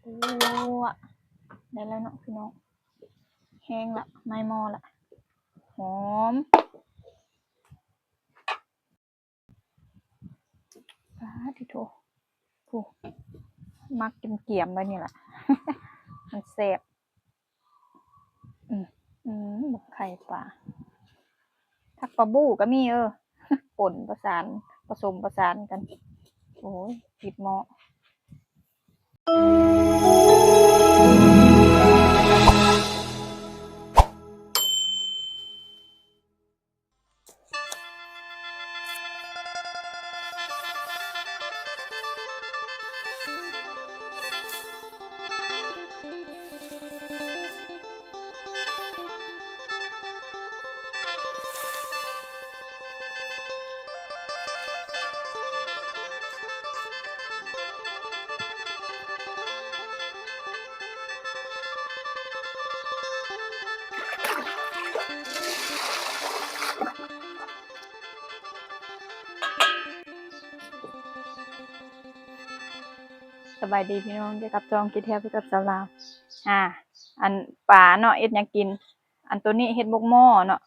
ໂອ້ ໄດ້ແລ້ວເນາະພີ່ນ້ອງ ແຫ້ງລະ ໄໝ້ໝໍ້ລະ ຫອມ. ປາດຕິໂທ ຜູ້ ໝັກກຽມໆໄວ້ນີ້ລະ ມັນແຊບ. ອືມ ອືມ ບັກໄຂ່ປາ ຜັກປາບູ້ກໍມີ ເອີ ປົນປະສານ ປະສົມປະສານກັນ. ໂອ້ຍ ຕິດໝໍ້. ສະບາຍດີພີ່ນ້ອງ ເຈົ້າກັບຊ່ອງກິນແທ້ໄປກັບສາວລາວ. ອ່າ ອັນປາເນາະ ເຮັດຫຍັງກິນ? ອັນໂຕນີ້ເຮັດໝົກໝໍ້ເນາະ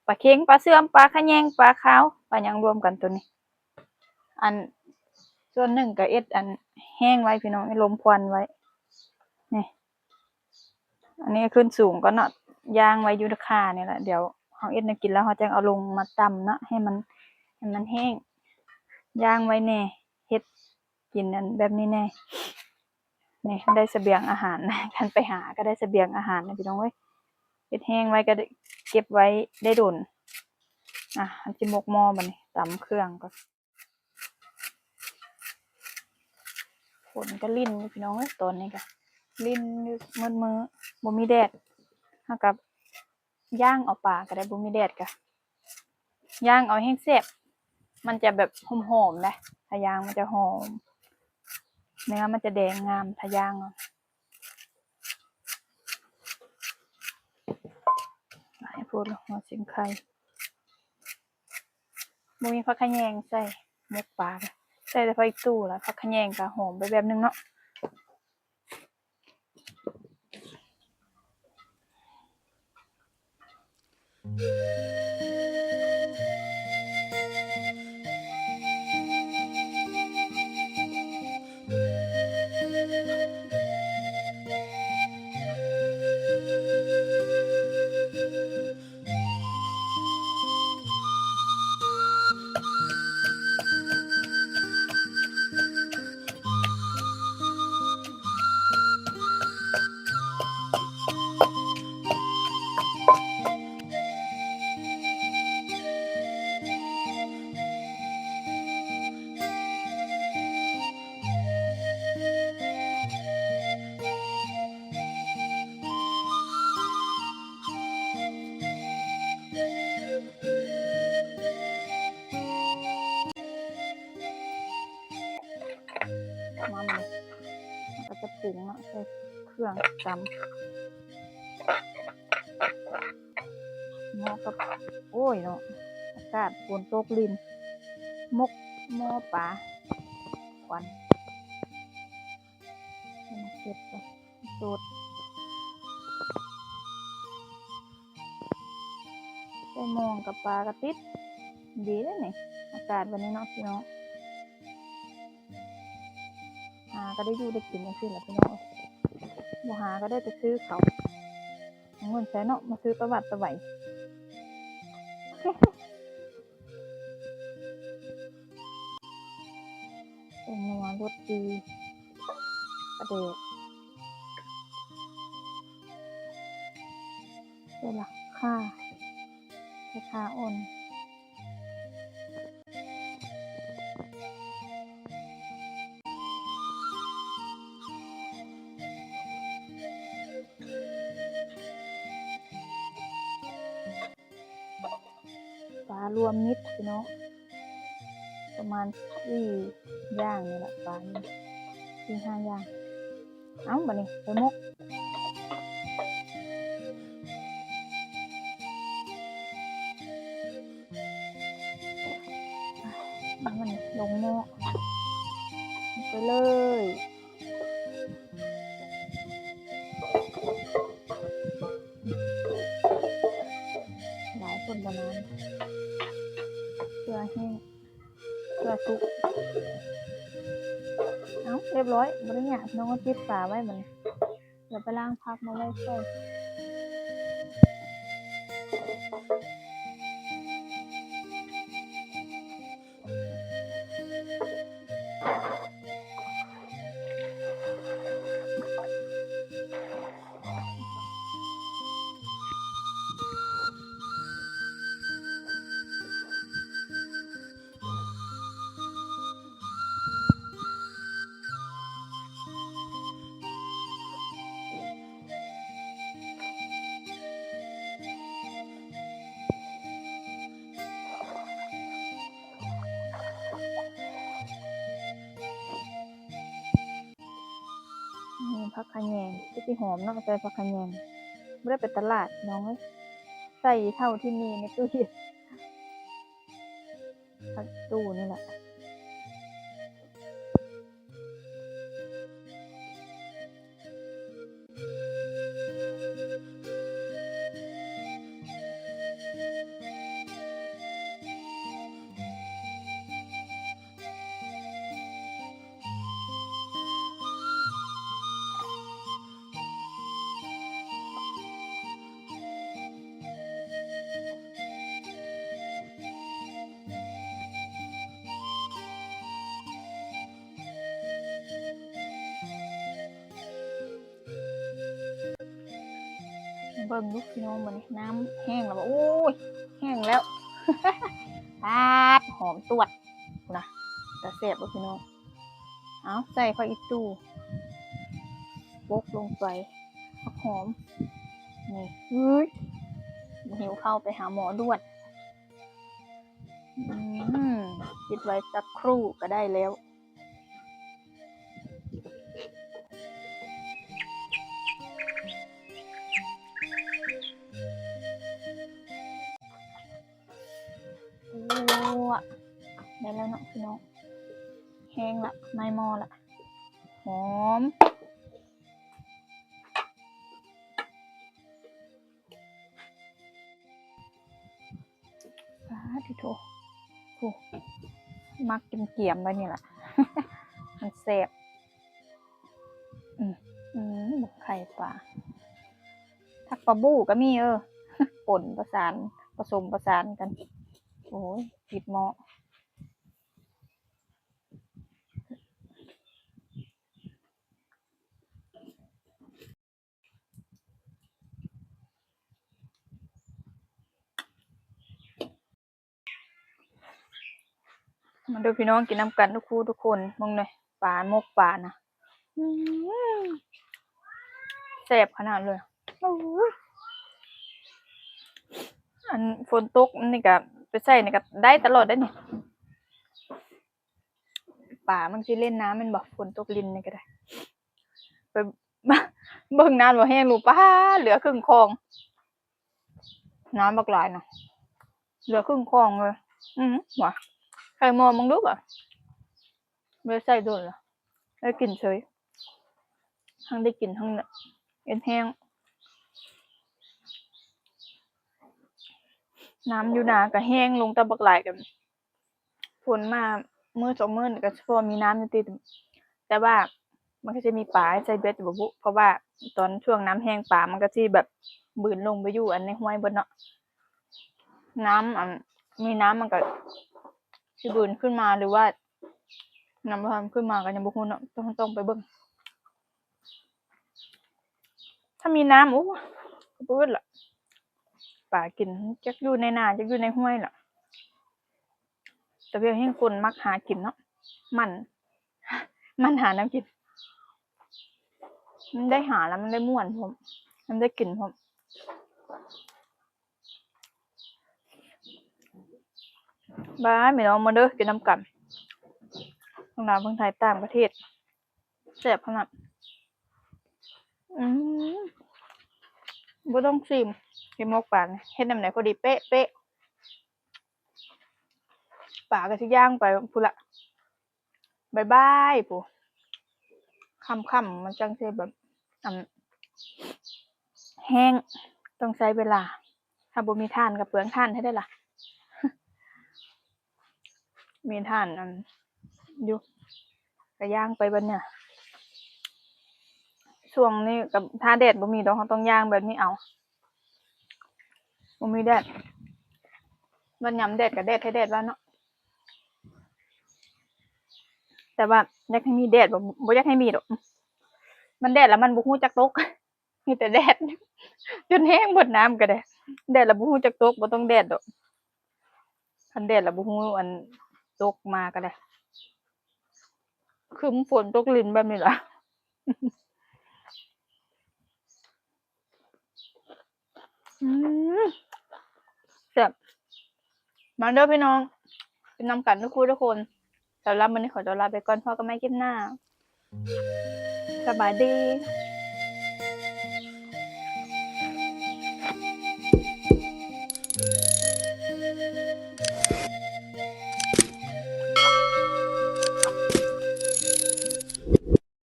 ປາເຄັງ ປາເຊື່ອມ ປາຂະແຍງ ປາຂາວ ປາຫຍັງລວມກັນໂຕນີ້. ອັນສ່ວນໜຶ່ງກໍເຮັດອັນແຫ້ງໄວ້ພີ່ນ້ອງ ລົມຄວັນໄວ້ນີ້. ອັນນີ້ຂຶ້ນສູງກ່ອນເນາະ ຢ່າງໄວ້ຢູ່ຄານີ້ແຫຼະ ດຽວເຮົາເຮັດແນວກິນແລ້ວ ເຮົາຈັ່ງເອົາລົງມາຕຳເນາະ ໃຫ້ມັນ ໃຫ້ມັນແຫ້ງ. ຢ່າງໄວ້ແດ່ ເຮັດກິນອັນແບບນີ້ແດ່. ນີ້ໄດ້ສະບຽງອາຫານ ຄັນໄປຫາກໍໄດ້ສະບຽງອາຫານນະພີ່ນ້ອງເອີຍ. ເຮັດແຫ້ງໄວ້ກໍໄດ້ ເກັບໄວ້ໄດ້ດົນ. ອ່ະ ອັນຊິໝົກໝໍ້ບັດນີ້ ຕຳເຄື່ອງກ່ອນ. ຝົນກໍລິນຢູ່ພີ່ນ້ອງເອີຍ ຕອນນີ້ກໍລິນຢູ່ໝົດມື້ ບໍ່ມີແດດ. ເຮົາກໍຍ່າງເອົາປາກໍໄດ້ ບໍ່ມີແດດກໍຍ່າງເອົາແຮ່ງແຊບ ມັນຈະແບບຫອມໆເດ້ ຖ້າຍ່າງມັນຈະຫອມ ເນື້ອມັນຈະແດງງາມ ຖ້າຍ່າງເອົາ. ຫຼາຍໂພດ ຫົວຊິງໄຄ ບໍ່ມີຜັກຂະແຍງໃສ່ໝົກປາ ໃສ່ແຕ່ຜັກອີ່ຕູ່ລະ ຜັກຂະແຍງກະຫອມໄປແບບໜຶ່ງເນາະ. ມາ ມາ ເຮົາກໍຈະປຸງເນາະ ໃສ່ເຄື່ອງຕຳ ເໝາະກັບ ໂອ້ຍເນາະ ອາກາດຝົນຕົກລິນ ໝົກໝໍ້ປາ ຄວັນ ເກັບໄປ ໂດດ ໄດ້ມອງກັບປາກະຕິດ ດີເດ້ນີ້ ອາກາດແບບນີ້ເນາະພີ່ນ້ອງ. ຫາກໍໄດ້ຢູ່ໄດ້ກິນຈັ່ງຊີ້ແຫຼະພີ່ນ້ອງເອີຍ ບໍ່ຫາກໍໄດ້ແຕ່ຊື້ເຂົ້າ ເອົາເງິນໃສເນາະ ມາຊື້ຕະຫວັດຕະໄຫວ. ແປ້ງນົວ ລົດດີ ປາແດກ ໃສ່ລະ ຂ່າ ໃສ່ຂ່າອ່ອນ. ປາລວມມິດພີ່ນ້ອງ ປະມານສີ່ຢ່າງນີ້ລະ ປານີ້ສີ່ຫ້າຢ່າງ. ເອົ້າ ບາດນີ້ໄປໝົກ ເອົາມັນລົງໝໍ້ ໝົກໄປເລີຍ. ບໍ່ນານ ເພື່ອແຫ້ງ ເພື່ອສຸກ. ເອົ້າ ຮຽບຮ້ອຍ ບໍ່ໄດ້ຫຍັງ ນ້ອງກໍປິດຝາໄວ້ບັດນີ້. ດຽວໄປລ້າງຜັກມາໄວ້ໃສ່. ນີ້ ຜັກຂະແຍງ ຄືຊິຫອມເນາະ ໃສ່ຜັກຂະແຍງ. ບໍ່ໄດ້ໄປຕະຫຼາດນ້ອງເອີຍ ໃສ່ເທົ່າທີ່ມີໃນຕູ້ເຢັນ ຜັກຕູ້ນີ້ແຫຼະ. ເບິ່ງດູພີ່ນ້ອງ ບັດນີ້ນ້ຳແຫ້ງແລ້ວບໍ່? ໂອ້ຍ ແຫ້ງແລ້ວ ປາດ ຫອມຕວດ ພຸ້ນນະ ຕາແຊບບໍ່ພີ່ນ້ອງ? ເອົາ ໃສ່ຜັກອີ່ຕູ່ ປົກລົງໄປ ຜັກຫອມ ນີ້ ເອີຍ ຫິວເຂົ້າໄປຫາໝໍດ່ວນ. ອືມ ປິດໄວ້ສັກຄູ່ກໍໄດ້ແລ້ວ. ໂອ້ ໄດ້ແລ້ວເນາະພີ່ນ້ອງ ແຫ້ງລະ ໃນໝໍ້ລະ ຫອມ. ປາດຕິໂທ ໂອ້ ມັກກິນກຽມແບບນີ້ລະ ມັນແຊບ. ອືມ ອືມ ບັກໄຂ່ປາ ຜັກປາບູ້ກໍມີ ເອີ ປົນປະສານ ປະສົມປະສານກັນ. ໂອ້ຍ ຕິດໝໍ້. ມາເດີພີ່ນ້ອງ ກິນນຳກັນທຸກຄູ່ທຸກຄົນ. ເບິ່ງເດີ ປາ ໝົກປານະ ອືມ ແຊບຂະໜາດເລີຍ. ໂອ້ຍ ອັນຝົນຕົກນີ້ກະໄປໃສ່ນີ້ກະໄດ້ຕະຫຼອດໄດ໋ນີ້. ປາມັນຊິຫຼິ້ນນ້ຳແມ່ນບໍ່? ຝົນຕົກລິນນີ້ກໍໄດ້. ໄປ ເບິ່ງນານບໍ່ແຫ້ງລູກ ປາດ ເຫຼືອເຄິ່ງຄອງ ນ້ຳບັກຫຼາຍນະ ເຫຼືອເຄິ່ງຄອງເລີຍ. ອື ຫວາ ໃສ່ໝໍ້ເບິ່ງດູ ບໍ່ໄດ້ໃສ່ດົນລະ ໄດ້ກິນເສີຍ ທັງໄດ້ກິນທັງເອັດແຫ້ງ. ນ້ຳຢູ່ນາກໍແຫ້ງລົງຕາບັກຫຼາຍກັນ. ຝົນມາມື້ສອງມື້ນີ້ກໍຊິພໍມີນ້ຳຢູ່ຕິ ແຕ່ວ່າມັນກໍຊິມີປາໃສ່ເບັດຢູ່ບໍ່ບຸ ເພາະວ່າຕອນຊ່ວງນ້ຳແຫ້ງປາມັນກໍຊິແບບບືນລົງໄປຢູ່ອັນໃນຫ້ວຍເບິດເນາະ. ນ້ຳ ອັນ ມີນ້ຳມັນກໍຊິບືນຂຶ້ນມາ ຫຼືວ່ານ້ຳບໍ່ທັນຂຶ້ນມາກໍຍັງບໍ່ຮູ້ເນາະ ຕ້ອງ ຕ້ອງໄປເບິ່ງ. ຖ້າມີນ້ຳ ໂອ້ ກະບືດລະ ປາກິນ ຈັກຢູ່ໃນນາ ຈັກຢູ່ໃນຫ້ວຍລະ. ແຕ່ວຽກແຮ່ງຄົນມັກຫາກິນເນາະ ໝັ່ນ ໝັ່ນຫາແນວກິນ ມັນໄດ້ຫາແລ້ວມັນໄດ້ມ່ວນພ້ອມ ມັນໄດ້ກິນພ້ອມ. ບາຍ ພີ່ນ້ອງ ມາເດີ ກິນນຳກັນ ທັງລາວທັງໄທ ຕ່າງປະເທດ ແຊບຂະໜາດ. ອືມ ບໍ່ຕ້ອງຊີມ ກິນໝົກປານີ້ ເຮັດແນວໃດພໍດີເປະໆ. ປາກໍຊິຍ່າງໄປພຸ້ນລະ ບາຍບາຍພຸ້ນ ຄ່ຳໆ ມັນຈັ່ງຊິແບບ ອັນ ແຫ້ງ ຕ້ອງໃຊ້ເວລາ. ຖ້າບໍ່ມີຖ່ານກໍເປືອງຖ່ານແທ້ໆລະ ມີຖ່ານອັນຢູ່ ກໍຍ່າງໄປບັດນີ້ ຊ່ວງນີ້ກໍຖ້າແດດບໍ່ມີດອກ ເຮົາຕ້ອງຍ່າງແບບນີ້ເອົາ ບໍ່ມີແດດ ບັດຍາມແດດກໍແດດແທ້ແດດວ່າເນາະ ແຕ່ວ່າຢາກໃຫ້ມີແດດບໍ່ ບໍ່ຢາກໃຫ້ມີດອກ ມັນແດດແລ້ວມັນບໍ່ຮູ້ຈັກຕົກ ມີແຕ່ແດດ ຈົນແຫ້ງເບິດ ນ້ຳກໍໄດ້ ແດດແລ້ວບໍ່ຮູ້ຈັກຕົກ ບໍ່ຕ້ອງແດດດອກ ຄັນແດດແລ້ວບໍ່ຮູ້ອັນຕົກມາກໍໄດ້ ຄຶ້ມຝົນຕົກລິນແບບນີ້ລະ ອືມ ແຊບ ມາເດີພີ່ນ້ອງ ກິນນຳກັນທຸກຜູ້ທຸກຄົນ ສຳລັບມື້ນີ້ຂໍຕົວລາໄປກ່ອນ ພົບກັນໃໝ່ຄລິບໜ້າ ສະບາຍດີ.